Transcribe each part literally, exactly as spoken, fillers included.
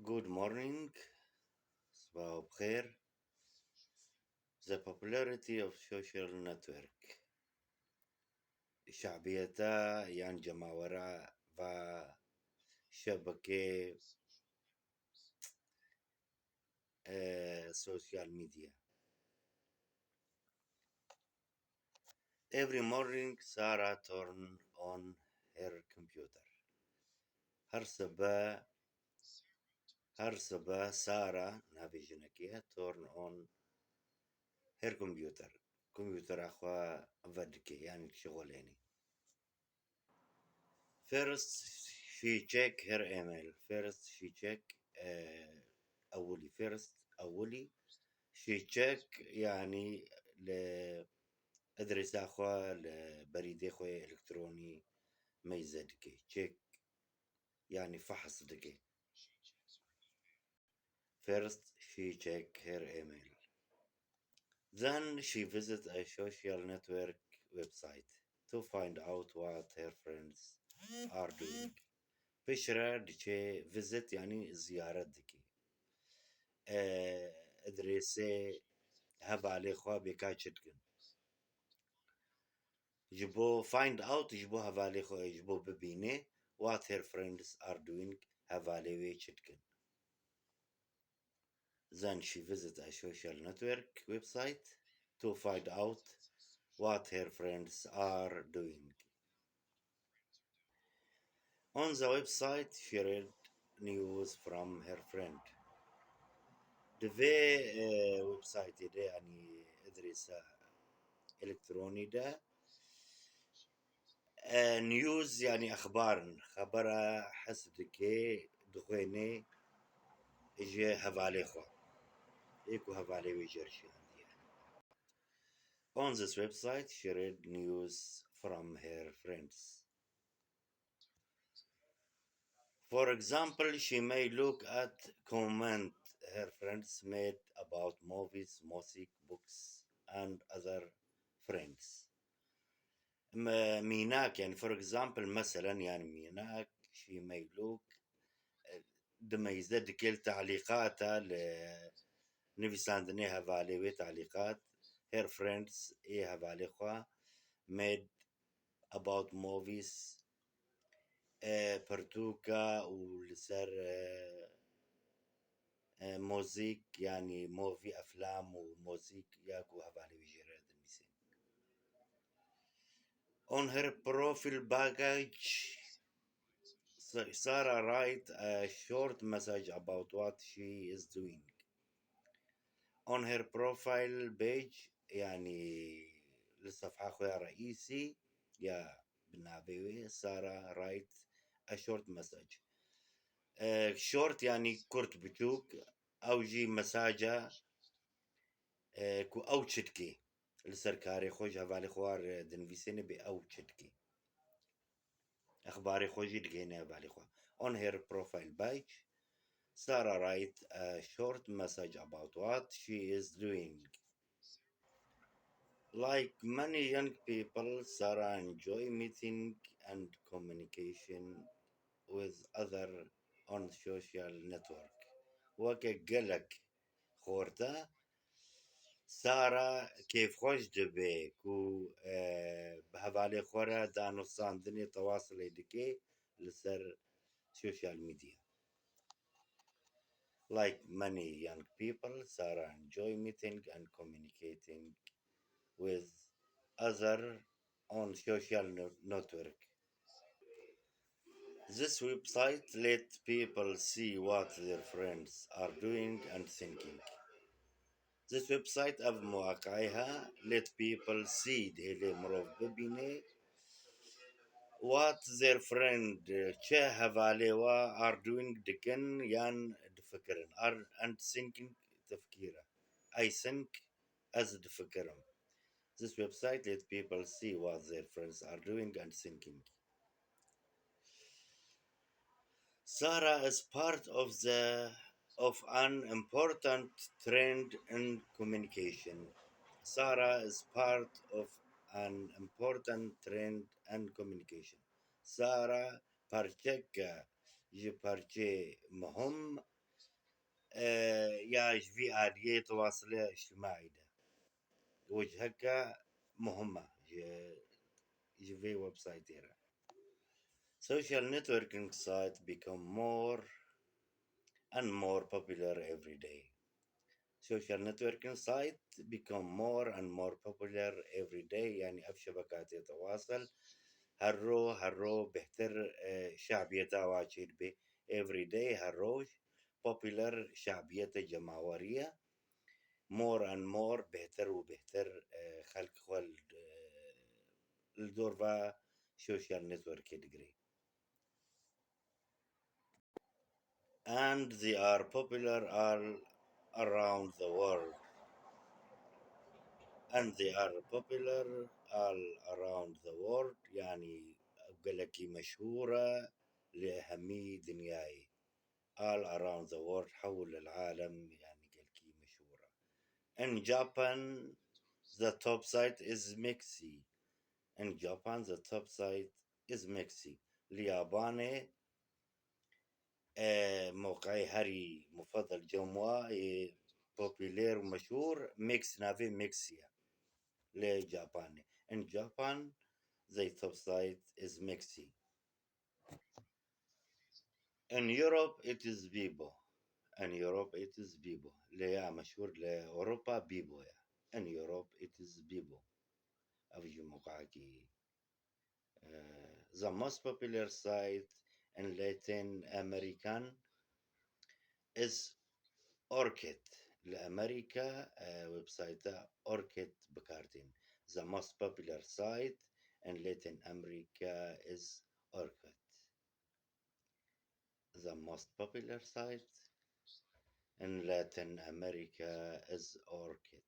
Good morning. Sibah bi xêr. The popularity of social network. Şabiyeta yan cemawera va şebekê, e, sosyal medya. Every morning, Sarah turn on her computer. Her sibe, her sibe Sarah, navê jinekê ye, turn on her computer. Komputera xwe vedike, yani dişixulêne. First, she check her email. First, she check, eh, ewilî. First, ewilî. She check, yani li adresa xwe, li berîdê xwe yê elektronî meyze dike. Check, yani fehs dike. First, she check her email. Then she visit a social network website to find out what her friends are doing. Piştre diçe visit, yani ziyaret dike. E, adresê hevalê xwe bêka çi dikin. Ji bo find out, ji bo hevalê xwe, ji bo bibîne what her friends are doing, hevalê wê çi dikin. Then she visit a social network website to find out what her friends are doing. On the website, she read news from her friend. Di vê, e, websaytê de, yani adresa elektronî de, e, news, yani exbar in, xebera hes dike, dixwêne ji hevalê xwe. Ê ku hevalê wê jê re şiyandiye. On this website, she read news from her friends. For example, she may look at comment her friends made about movies, music, books, and other friends. Me-, mînak, yani, for example, meselen, yani, mînak, she may look, e, dimeyze dike li talîqata, li nivîsandinê hevalê wê talîqat, her friends, ê hevalê xwe, made about movies, e, pirtûka û li ser, e, e, muzîk, yani movie, eflam û muzîk ya ku hevalê wî jê re dinivîsê. On her profile page, Sa-, Sarah write a short message about what she is doing. On her profile page, yani li sefha xwe ya reîsî ya bi navê wê, Sarah write a short message. E, short yani kurt, biçûk, ew jî mesaja, e, ku ew çi dike. Li ser karê xwe ji hevalê xwe re dinivîsêne bê ew çi dike. Exbarê xwe jî digihîne hevalê xwe. On her profile page, Sarah write a short message about what she is doing. Like many young people, Sarah enjoy meeting and communication with other on social network. Weke gelek xorte, Sara kêfxweş dibe ku, e, bi hevalê xwe re danûstandinê tewasilê dike li ser sosyal medya. Like many young people, Sara enjoy meeting and communicating with other on social no-, network. This website let people see what their friends are doing and thinking. This website, ev muwaqeya, let people see, dihêlê mirov bibîne, what their friend, çi hevalê we are doing, dikin yan difikirin. Are and thinking, tefkîr e. I think, ez difikirim. This website let people see what their friends are doing and thinking. Sara is part of the, of an important trend in communication. Sara is part of an important trend in communication. Sara parçeke ji parçeyê muhim e, ya ji vî aliyê tewasila îctimaî de. Weciheke muhim e ji, ji vê websaytê re. Social networking site become more and more popular every day. Social networking site become more and more popular every day. Yani ev şebekatê tewasıl her ro, her ro bêhtir, e, şabiyeta wa çêdibê. Every day, her roj, popular, şabiyete cemaweriye. More and more, bêhtir û bêhtir, e, xelk xwe li, e, li dor va social networkê digirê. And they are popular all around the world. And they are popular all around the world. Yani gelekî meşhûr e li hemî dinyayê. All around the world, حول العالم, yani gelkî meşhûr e. In Japan, the top site is Mixi. In Japan, the top site is Mixi. Li Yabanê, e, mewqeyê herî mufadel cem wa, e, populêr û meşhûr Mix, navê Mixi ye. Li Japanê. In Japan, the top site is Mixi. In Europe, it is Bebo. In Europe, it is Bebo. Lê ya meşhûr li Ewropa Bebo ye. In Europe, it is Bebo. Ev jî mewqeekî, eh, the most popular site in Latin American is Orkut. Li Amerîka, eh, websayta Orkut bi kar tên. The most popular site in Latin America is Orkut. The most popular site in Latin America is Orkut.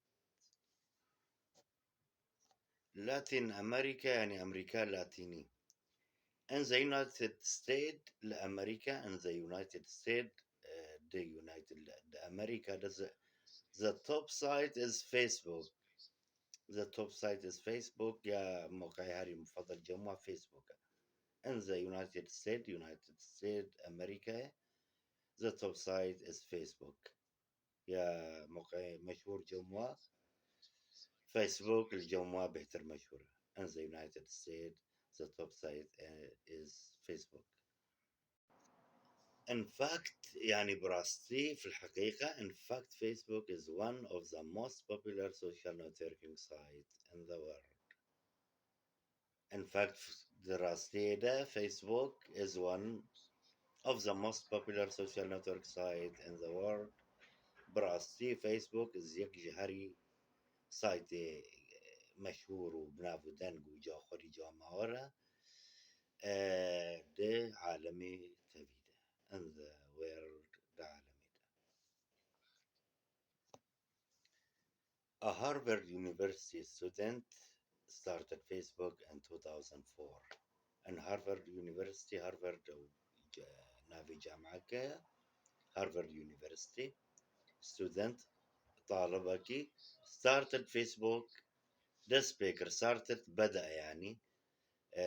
Latin America, yani Amerika Latînî. In the United States, li Amerîka, in the United States, eh, di United, di Amerîka de, the, the top site is Facebook. The top site is Facebook, ya mewqeyê herî mufadel cem wa Facebook e. In the United States, United States, Amerîka, the top site is Facebook. Ya mewqeyê meşhûr cem wa, Facebook li cem wa bêhtir meşhûr e. In the United States, the top site, eh, is Facebook. In fact, yani bi rastî, في الحقيقة, in fact, Facebook is one of the most popular social networking site in the world. In fact, di rastiyê de, Facebook is one of the most popular social network site in the world. Bi rastî, Facebook is yek ji herî saytê meşhûr û bi nav û deng û ca xwerî ca mawar e, e, di alemê tevî de, in the world, di alemê de. A Harvard University student started Facebook in two thousand four. In Harvard University, Harvard, e, navê cameke, Harvard University student, talibekî, started Facebook, dest pê kir, started, beda yani, e,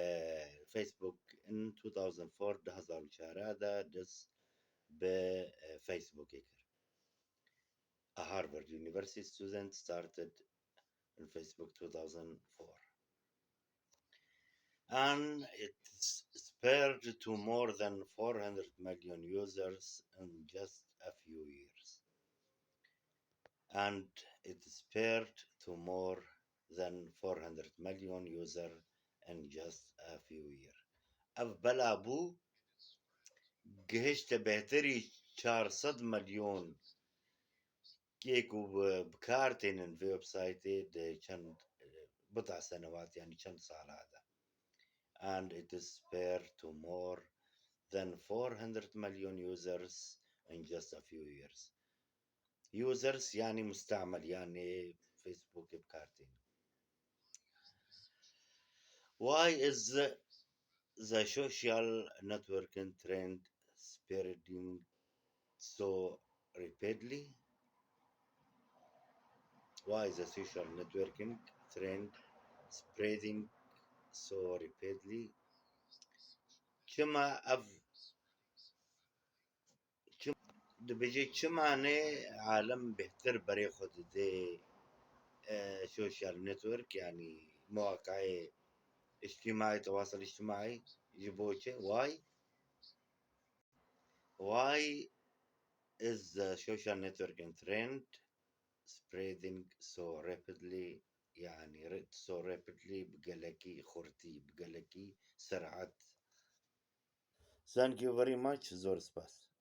Facebook in two thousand four, du hezar û çar de dest bi, e, Facebookê kir. A Harvard University student started in Facebook two thousand four. And it s-, spurred to more than four hundred million users in just a few years. And it spurred to more than four hundred million user in just a few years. Ev bela bû, gihişte bêhtirî çar sed milyon kê ku bi, bi kar tênin vê websaytê di çend, eh, bida senewat, yani çend sala de. And it is spurred to more than four hundred million users in just a few years. Users yani mustamel, yani Facebookê bi kar tênin. Why is the, the social networking trend spreading so rapidly? Why is the social networking trend spreading so rapidly? Çima ev, çim-, Dibêje çima ne alem bêhtir berê xwe dide, e, social network, yanî muwaqayê îctîmaî, tewasıl îctîmaî, ji bo çi? Why? Why is the social networking trend spreading so rapidly? Yanî, re-, so rapidly, bi gelekî xurtî, bi gelekî ser'et. Thank you very much, zor spas.